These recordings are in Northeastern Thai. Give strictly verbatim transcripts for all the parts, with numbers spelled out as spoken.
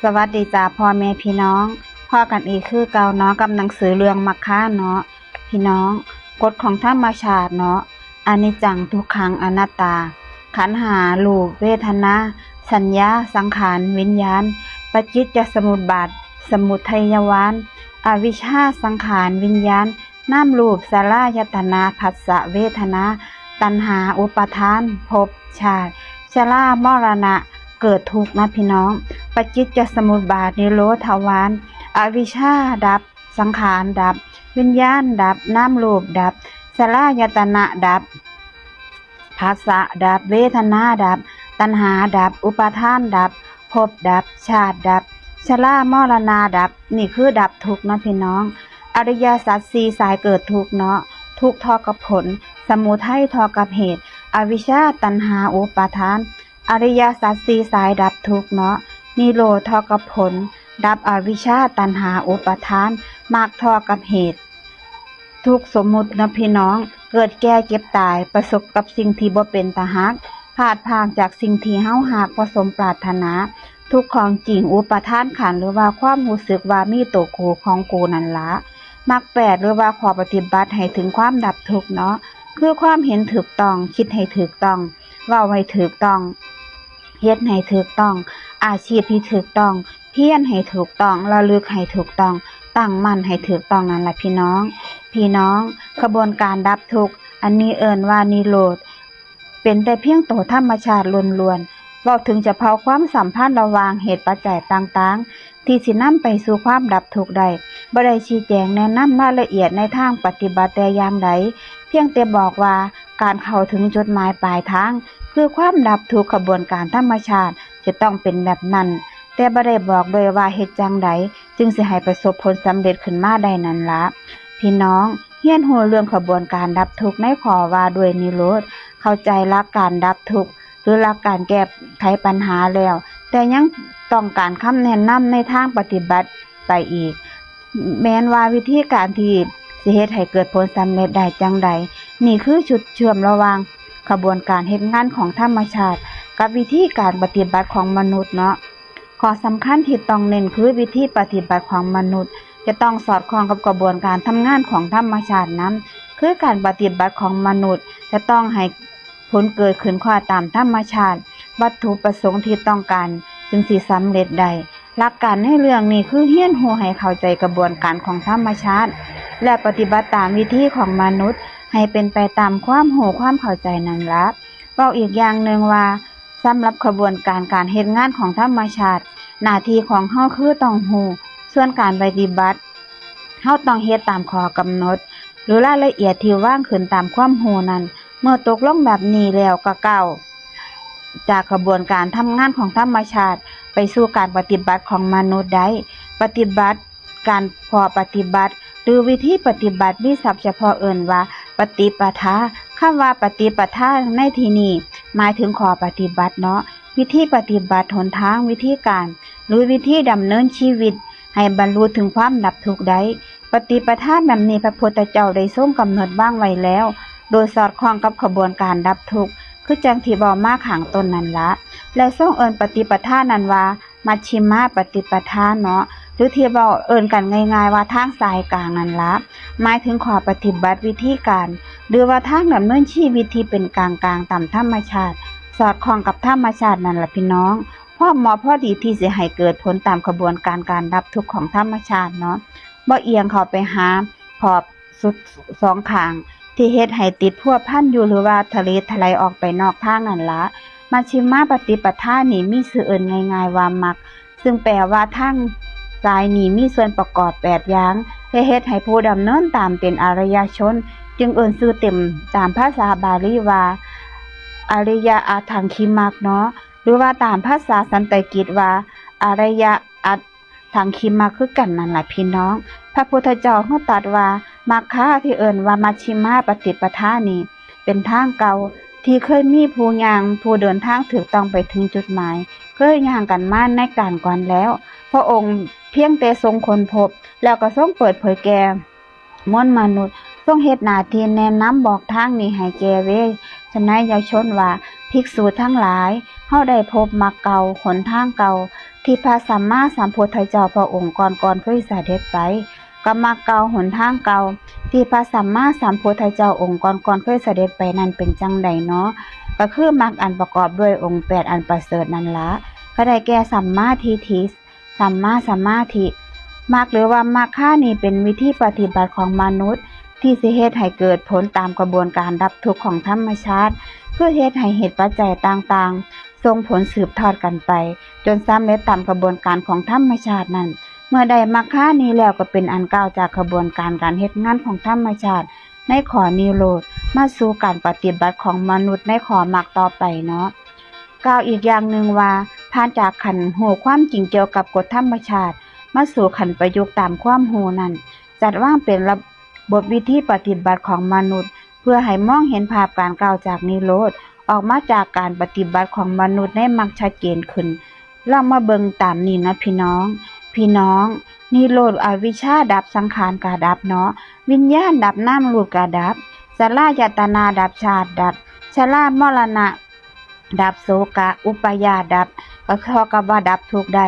สวัสดีจ้าพ่อแม่พี่น้อง พ้อกันอีกคือเก่าเนาะ กับหนังสือเรื่องมัคคะเนาะ พี่น้อง กฎของธรรมชาติเนาะ อนิจจัง ทุกขัง อนัตตา ขันธ์ห้า รูป เวทนา สัญญา สังขาร วิญญาณ ปฏิจจสมุปบาท สมุทัยวาท อวิชชา สังขาร วิญญาณ นามรูป สัลลายตนะ ผัสสะ เวทนา ตัณหา อุปาทาน ภพ ชาติ ชรามรณะ เกิดทุกข์นะพี่น้อง ปฏิจจสมุปบาท นิโรธวาท อวิชชาดับ สังขารดับ วิญญาณดับ นามรูปดับ สัลลายตนะดับ ผัสสะดับ เวทนาดับ ตัณหาดับ อุปาทานดับ ภพดับ ชาติดับ ชรามรณะดับ นี่คือดับทุกข์นะพี่น้อง อริยสัจสี่สายเกิดทุกข์เนาะ ทุกข์เท่ากับผล สมุทัยเท่ากับเหตุ อวิชชา ตัณหา อุปาทาน อริยสัจสี่สายดับทุกข์เนาะ นิโรธเท่ากับผล ดับอวิชชา ตัณหา อุปาทาน มรรคเท่ากับเหตุ ทุกข์สมมุติเนาะพี่น้อง เกิดแก่เจ็บตาย ประสบกับสิ่งที่บ่เป็นตาฮัก พลาดพรากจากสิ่งที่เฮาฮักบ่สมปรารถนา ทุกข์ของจริง อุปาทานขันธ์ หรือว่าความรู้สึกว่ามีตัวกูของกูนั่นละ มรรคแปด หรือว่าข้อปฏิบัติให้ถึงความดับทุกข์เนาะ คือความเห็นถูกต้อง คิดให้ถูกต้อง เว้าให้ถูกต้อง เฮ็ดให้ถูกต้อง อาชีพที่ถูกต้อง เพียรให้ถูกต้อง ระลึกให้ถูกต้อง ตั้งมั่นให้ถูกต้องนั่นล่ะพี่น้อง พี่น้อง ขบวนการดับทุกข์ อันนี้เอิ้นว่านิโรธ เป็นแต่เพียงตัวธรรมชาติล้วนๆ เว้าถึงเฉพาะความสัมพันธ์ระหว่างเหตุปัจจัยต่างๆ ที่สินำไปสู่ความดับทุกข์ได้ บ่ได้ชี้แจงแนะนำรายละเอียดในทางปฏิบัติแต่อย่างใด เพียงแต่บอกว่าการเข้าถึงจุดหมายปลายทาง คือความดับทุกข์ ขบวนการธรรมชาติจะต้องเป็นแบบนั้น แต่บ่ได้บอกด้วยว่าเฮ็ดจั่งใด จึงสิให้ประสบผลสำเร็จขึ้นมาได้นั่นละ พี่น้อง เรียนรู้เรื่องขบวนการดับทุกข์ในข้อว่าด้วยนิโรธ เข้าใจหลักการดับทุกข์ หรือหลักการแก้ไขปัญหาแล้ว แต่ยังต้องการคำแนะนำในทางปฏิบัติไปอีก แม้นว่าวิธีการที่สิเฮ็ดให้เกิดผลสำเร็จได้จั่งใด นี่คือจุดเชื่อมระหว่างขบวนการเฮ็ดงานของธรรมชาติ กับวิธีการปฏิบัติของมนุษย์เนาะ ข้อสำคัญที่ต้องเน้นคือวิธีปฏิบัติของมนุษย์ จะต้องสอดคล้องกับกระบวนการทำงานของธรรมชาตินำ คือการปฏิบัติของมนุษย์จะต้องให้ผลเกิดขึ้นคอยตามธรรมชาติ วัตถุประสงค์ที่ต้องการจึงสิสำเร็จได้ หลักการในเรื่องนี้คือเรียนรู้ให้เข้าใจกระบวนการของธรรมชาติ และปฏิบัติตามวิธีของมนุษย์ ให้เป็นไปตามความรู้ความเข้าใจนั่นละ เว้าอีกอย่างหนึ่งว่า สำหรับขบวนการการเฮ็ดงานของธรรมชาติ หน้าที่ของเฮาคือต้องรู้ ส่วนการปฏิบัติ เฮาต้องเฮ็ดตามข้อกำหนด หรือรายละเอียดที่วางขึ้นตามความรู้นั้น เมื่อตกลงแบบนี้แล้วก็ก้าวจากขบวนการทำงานของธรรมชาติ ไปสู่การปฏิบัติของมนุษย์ได้ ปฏิบัติ การข้อปฏิบัติ หรือวิธีปฏิบัติมีศัพท์เฉพาะเอิ้นว่าปฏิปทา คำว่าปฏิปทาในที่นี้หมายถึงข้อปฏิบัติเนาะ วิธีปฏิบัติ หนทาง วิธีการ หรือวิธีดำเนินชีวิต ให้บรรลุถึงความดับทุกข์ได้ ปฏิปทาแบบนี้พระพุทธเจ้าได้ทรงกำหนดวางไว้แล้ว โดยสอดคล้องกับขบวนการดับทุกข์ คือจั่งที่เว้ามาข้างต้นนั่นละ และทรงเอิ้นปฏิปทานั้นว่า มัชฌิมะปฏิปทาเนาะ หรือที่เว้าเอิ้นกันง่ายๆว่าทางสายกลางนั่นละ หมายถึงข้อปฏิบัติวิธีการ หรือว่าทางดำเนินชีวิตที่เป็นกลางๆตามธรรมชาติ สอดคล้องกับธรรมชาตินั่นล่ะพี่น้อง พอเหมาะพอดีที่สิให้เกิดผลตามขบวนการการดับทุกข์ของธรรมชาติเนาะ บ่เอียงเข้าไปหาขอบสุดสองข้าง ที่เฮ็ดให้ติดพัวพันอยู่ หรือว่าทะเลทลายออกไปนอกทางนั่นละ มัชฌิมะปฏิปทานี่มีชื่อเอิ้นง่ายๆว่ามรรค ซึ่งแปลว่าทางสายนี้มีส่วนประกอบแปดอย่าง และเฮ็ดให้ผู้ดำเนินตามเป็นอริยชน จึงเอิ้นชื่อเต็มตามภาษาบาลีว่า อริยะอัฏฐังคิมรรคเนาะ หรือว่าตามภาษาสันสกฤตว่า อริยะอัฏฐังคิมรรคคือกันนั่นล่ะพี่น้อง พระพุทธเจ้าเฮาตรัสว่า มัคคะที่เอิ้นว่ามัชฌิมะปฏิปทานี้ เป็นทางเก่า ที่เคยมีผู้ย่างผู้เดินทางถูกต้องไปถึงจุดหมาย เคยย่างกันมาในกาลก่อนแล้ว พระองค์เพียงแต่ทรงค้นพบ แล้วก็ทรงเปิดเผยแก่มวลมนุษย์ ทรงเฮ็ดหน้าที่แนะนำบอกทางนี้ให้แก่เวสนยชนว่า ภิกษุทั้งหลาย เฮาได้พบมรรคเก่า หนทางเก่า ที่พระสัมมาสัมพุทธเจ้าพระองค์ก่อนๆเคยเสด็จไป กับมรรคเก่าหนทางเก่า ที่พระสัมมาสัมพุทธเจ้าองค์ก่อนๆเคยเสด็จไปนั้นเป็นจั่งใดเนาะ ก็คือมรรคอันประกอบด้วยองค์แปดอันประเสริฐนั่นละ ก็ได้แก่สัมมาทิฏฐิ สัมมาสมาธิ มรรคหรือว่ามรรคานี้เป็นวิธีปฏิบัติของมนุษย์ ที่สิเฮ็ดให้เกิดผลตามกระบวนการดับทุกข์ของธรรมชาติ คือเฮ็ดให้เหตุปัจจัยต่างๆ ส่งผลสืบทอดกันไป จนสำเร็จตามกระบวนการของธรรมชาตินั้น เมื่อได้มรรคานี้แล้วก็เป็นอันก้าวจากกระบวนการการเฮ็ดงานของธรรมชาติ ในข้อนิโรธมาสู่การปฏิบัติของมนุษย์ในข้อมรรคต่อไปเนาะ กล่าวอีกอย่างหนึ่งว่า ผ่านจากขั้นฮู้ความจริงเกี่ยวกับกฎธรรมชาติ มาสู่ขั้นประยุกต์ตามความฮู้นั้น จัดวางเป็นระบบวิธีปฏิบัติของมนุษย์ เพื่อให้มองเห็นภาพการก้าวจากนิโรธ ออกมาจากการปฏิบัติของมนุษย์ในมรรคชัดเจนขึ้น ลองมาเบิ่งตามนี้นะพี่น้อง พี่น้อง นิโรธอวิชชาดับ สังขารก็ดับเนาะ วิญญาณดับ นามรูปก็ดับ ชรายตนะดับ ชาติดับ ชรามรณะดับ โศกะอุปาทานดับ ก็เท่ากับว่าดับทุกข์ได้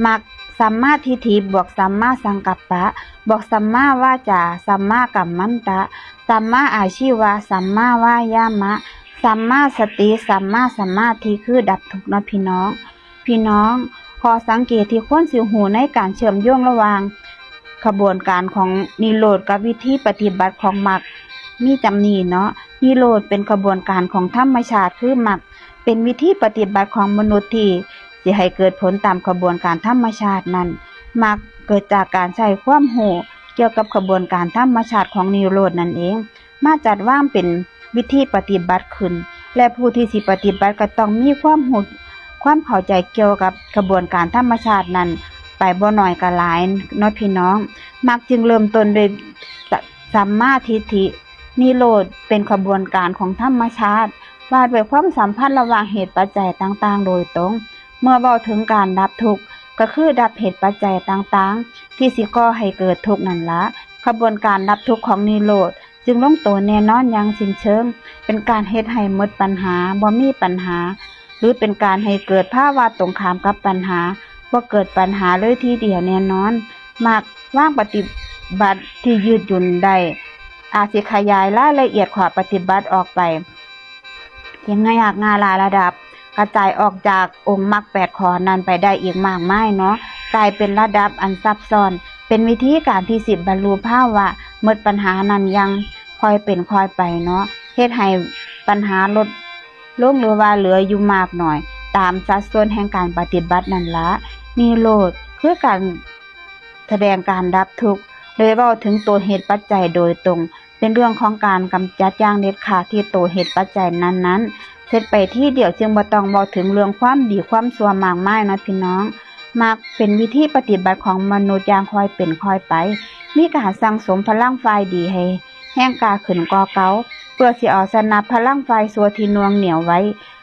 มรรคสัมมาทิฏฐิบวกสัมมาสังกัปปะ บวกสัมมาวาจา สัมมากัมมันตะ สัมมาอาชีวะ สัมมาวายามะ สัมมาสติ สัมมาสมาธิ คือดับทุกข์เนาะพี่น้อง พี่น้อง ข้อสังเกตที่ควรสิฮู้ในการเชื่อมโยงระหว่างขบวนการของนิโรธกับวิธีปฏิบัติของมรรค มีจำนี้เนาะ นิโรธเป็นขบวนการของธรรมชาติ คือมรรคเป็นวิธีปฏิบัติของมนุษย์ที่สิให้เกิดผลตามขบวนการธรรมชาตินั้น มรรคเกิดจากการใช้ความฮู้เกี่ยวกับขบวนการธรรมชาติของนิโรธนั่นเอง มาจัดวางเป็นวิธีปฏิบัติขึ้น และผู้ที่สิปฏิบัติก็ต้องมีความฮู้ ความเข้าใจเกี่ยวกับขบวนการธรรมชาตินั้น ไปบ่น้อยก็หลายเนาะพี่น้อง มรรคจึงเริ่มต้นด้วยส- สัมมาทิฏฐิ นิโรธเป็นขบวนการของธรรมชาติ ว่าด้วยความสัมพันธ์ระหว่างเหตุปัจจัยต่างๆ โดยตรง เมื่อเว้าถึงการดับทุกข์ ก็คือดับเหตุปัจจัยต่างๆ ที่สิก่อให้เกิดทุกข์นั่นละ ขบวนการดับทุกข์ของนิโรธ จึงลงตัวแน่นอนอย่างสิ้นเชิง เป็นการเฮ็ดให้หมดปัญหา บ่มีปัญหา หรือเป็นการให้เกิดภาวะตรงข้ามกับปัญหา บ่เกิดปัญหาเลยทีเดียวแน่นอน มรรควางปฏิบัติที่ยืดหยุ่นได้ อาจสิขยายรายละเอียดข้อปฏิบัติออกไป ยังยากง่ายหลายระดับ กระจายออกจากองค์มรรคแปดข้อนั้นไปได้อีกมากมายเนาะ กลายเป็นระดับอันซับซ้อน เป็นวิธีการที่สิบรรลุภาวะหมดปัญหานั้นอย่างค่อยเป็นค่อยไปเนาะ เฮ็ดให้ปัญหาลดลงหรือว่าเหลืออยู่มากหน่อย ตามสัดส่วนแห่งการปฏิบัตินั่นละ นิโรธคือการแสดงการดับทุกข์ โดยเว้าถึงตัวเหตุปัจจัยโดยตรง เป็นเรื่องของการกำจัดอย่างเด็ดขาดที่ตัวเหตุปัจจัยนั้นๆ เสร็จไปทีเดียว จึงบ่ต้องเว้าถึงเรื่องความดีความชั่วมากมายเนาะพี่น้อง มรรคเป็นวิธีปฏิบัติของมนุษย์อย่างค่อยเป็นค่อยไป มีการสั่งสมพลังฝ่ายดีให้แฮงกล้าขึ้นกว่าเก่า เพื่อสิเอาชนะพลังฝ่ายชั่วที่หน่วงเหนี่ยวไว้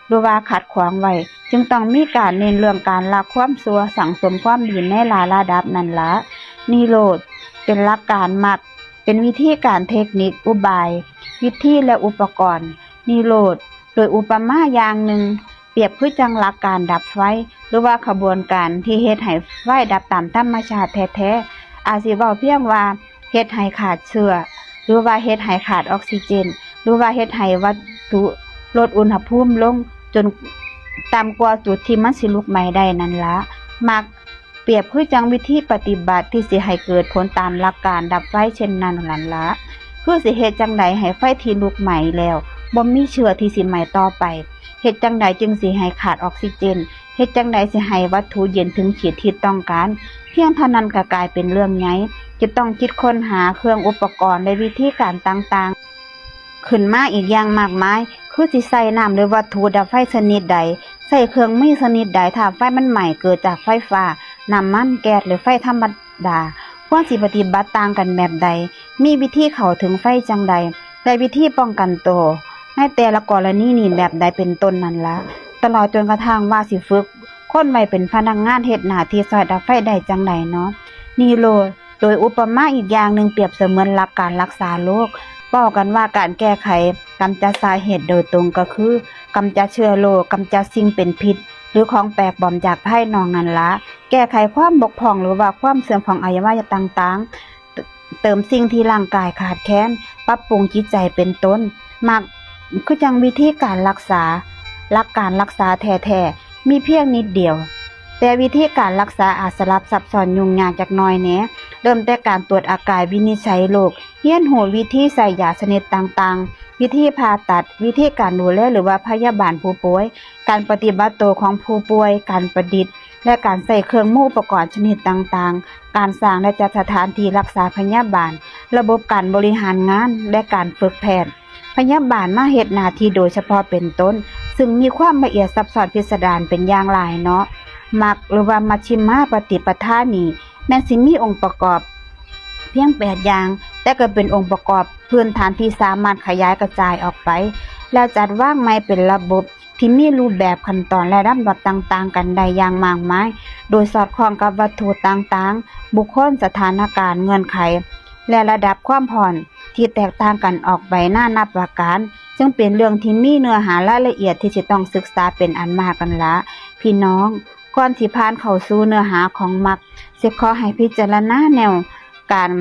หรือว่าขัดขวางไว้ จึงต้องมีการเน้นเรื่องการละความชั่ว สั่งสมความดีในหลายระดับนั่นละ นิโรธเป็นหลักการ มรรคเป็นวิธีการ เทคนิค อุบาย วิธี และอุปกรณ์ นิโรธโดยอุปมาอย่างหนึ่ง เปรียบคือจั่งหลักการดับไฟ หรือว่าขบวนการที่เฮ็ดให้ไฟดับตามธรรมชาติแท้ๆ อาจสิเว้าเพียงว่าเฮ็ดให้ขาดเชื้อ หรือว่าเฮ็ดให้ขาดออกซิเจน หรือว่าเฮ็ดให้วัตถุลดอุณหภูมิลงจนต่ำกว่าจุดที่มันสิลุกไหม้ได้นั่นละ มรรคเปรียบคือจั่งวิธีปฏิบัติที่สิให้เกิดผลตามหลักการดับไฟเช่นนั้นนั่นละ คือสิเฮ็ดจั่งใดให้ไฟที่ลุกไหม้แล้วบ่มีเชื้อที่สิไหม้ต่อไป เฮ็ดจั่งใดจึงสิให้ขาดออกซิเจน เฮ็ดจั่งใดสิให้วัตถุเย็นถึงขีดที่ต้องการ เพียงเท่านั้นก็กลายเป็นเรื่องใหญ่ จะต้องคิดค้นหาเครื่องอุปกรณ์และวิธีการต่างๆ ขึ้นมาอีกอย่างมากมาย คือสิใส่น้ำหรือวัตถุดับไฟชนิดใด ใส่เครื่องมือชนิดใด ถ้าไฟมันไหม้เกิดจากไฟฟ้า น้ำมัน แก๊ส หรือไฟธรรมดา ควรสิปฏิบัติต่างกันแบบใด มีวิธีเข้าถึงไฟจั่งใด และวิธีป้องกันตัวในแต่ละกรณีนี้แบบใดเป็นต้นนั่นละ ตลอดจนกระทั่งว่าสิฝึกคนไว้เป็นพนักงานเฮ็ดหน้าที่ซอยดับไฟได้จั่งใดเนาะ นิโรธโดยอุปมาอีกอย่างหนึ่ง เปรียบเสมือนหลักการรักษาโรค เว้ากันว่าการแก้ไขกำจัดสาเหตุโดยตรงก็คือ กำจัดเชื้อโรค กำจัดสิ่งเป็นพิษ หรือของแปลกปลอมจากภายนอกนั่นละ แก้ไขความบกพร่องหรือว่าความเสื่อมของอวัยวะต่างๆ เติมสิ่งที่ร่างกายขาดแคลน ปรับปรุงจิตใจเป็นต้น มักคือจั่งวิธีการรักษา หลักการรักษาแท้ๆ มีเพียงนิดเดียว แต่วิธีการรักษาอาจสลับซับซ้อนยุ่งยากจักหน่อยแหน่ เริ่มแต่การตรวจอาการวินิจฉัยโรค เรียนรู้วิธีใช้ยาชนิดต่างๆ วิธีผ่าตัด วิธีการดูแลหรือว่าพยาบาลผู้ป่วย การปฏิบัติตัวของผู้ป่วย การประดิษฐ์ และการใช้เครื่องมืออุปกรณ์ชนิดต่างๆ การสร้างและจัดสถานที่รักษาพยาบาล ระบบการบริหารงาน และการฝึกแพทย์ พยาบาลมาเฮ็ดหน้าที่โดยเฉพาะเป็นต้น ซึ่งมีความละเอียดซับซ้อนพิสดารเป็นอย่างหลายเนาะ มัคหรือว่ามัชฌิมาปฏิปทานี้ แม่นสิมีองค์ประกอบเพียงแปดอย่าง แต่ก็เป็นองค์ประกอบพื้นฐานที่สามารถขยายกระจายออกไป แล้วจัดวางใหม่เป็นระบบที่มีรูปแบบขั้นตอนและลำดับต่างๆ กันได้อย่างมากมาย โดยสอดคล้องกับวัตถุต่างๆ บุคคล สถานการณ์ เงื่อนไข และระดับความพร้อมที่แตกต่างกันออกไปนานาประการ ซึ่งเป็นเรื่องที่มีเนื้อหารายละเอียดที่จะต้องศึกษาเป็นอันมากกันละ พี่น้อง ก่อนสิผ่านเข้าสู่เนื้อหาของมัค สิขอให้พิจารณาแนวการ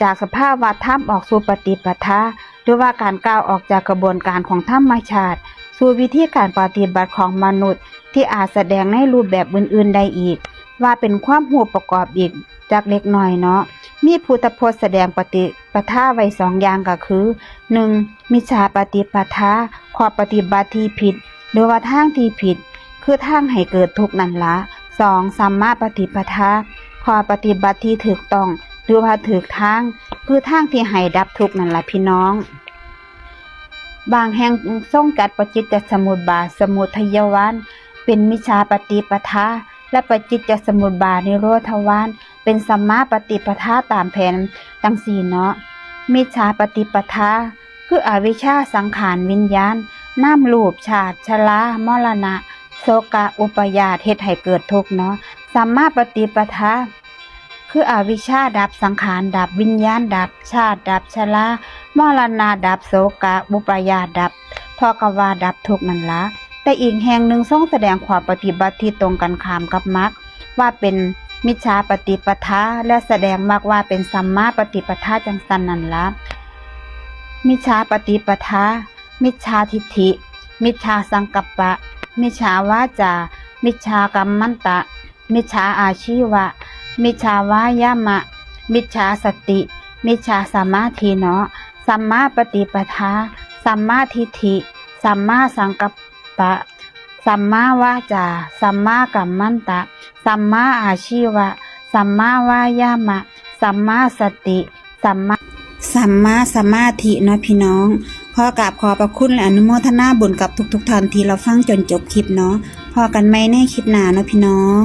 จากสภาวะธรรมออกสู่ปฏิปทา หรือว่าการก้าวออกจากกระบวนการของธรรมชาติ สู่วิธีการปฏิบัติของมนุษย์ที่อาจแสดงในรูปแบบอื่นๆได้อีก ว่าเป็นความรู้ประกอบอีกจักเล็กน้อยเนาะ มีพุทธพจน์แสดงปฏิปทาไว้สองอย่างก็คือ หนึ่ง มิจฉาปฏิปทา ข้อปฏิบัติที่ผิด หรือว่าทางที่ผิด คือทางให้เกิดทุกข์นั่นละ สอง สัมมาปฏิปทา ข้อปฏิบัติที่ถูกต้อง หรือว่าถูกทาง คือทางที่ให้ดับทุกข์นั่นละพี่น้อง บางแห่งทรงจัดปฏิจจสมุปบาทสมุทัยวาทเป็นมิจฉาปฏิปทา และปฏิจจสมุปบาทนิโรธวาทเป็นสัมมาปฏิปทาตามแผนจั่งซี้เนาะ มิจฉาปฏิปทา คืออวิชชาสังขารวิญญาณ นามรูป ชาติ ชรา มรณะ โศกะ อุปาทาน เฮ็ดให้เกิดทุกข์เนาะ สัมมาปฏิปทา คืออวิชชาดับ สังขารดับ วิญญาณดับ ชาติดับ ชรา มรณะดับ โศกะ อุปาทานดับ พอกว่าดับทุกข์นั่นละ แต่อีกแห่งหนึ่งทรงแสดงข้อปฏิบัติที่ตรงกันข้ามกับมัค ว่าเป็นมิจฉาปฏิปทา และแสดงมัคว่าเป็นสัมมาปฏิปทาจั่งซั้นนั่นละ มิจฉาปฏิปทา มิจฉาทิฏฐิ มิจฉาสังกัปปะ มิจฉาวาจา มิจฉากัมมันตะ มิจฉาอาชีวะ มิจฉาวายามะ มิจฉาสติ มิจฉาสมาธิเนาะ สัมมาปฏิปทา สัมมาทิฏฐิ สัมมาสังกัปปะ สัมมาวาจา สัมมากัมมันตะ สัมมาอาชีวะ สัมมาวายามะ สัมมาสติ สัมมา สัมมาสมาธิเนาะพี่น้อง ขอกราบขอบพระคุณและอนุโมทนาบุญกับทุกๆท่านที่รับฟังจนจบคลิปเนาะ พ้อกันใหม่ในคลิปหน้าเนาะพี่น้อง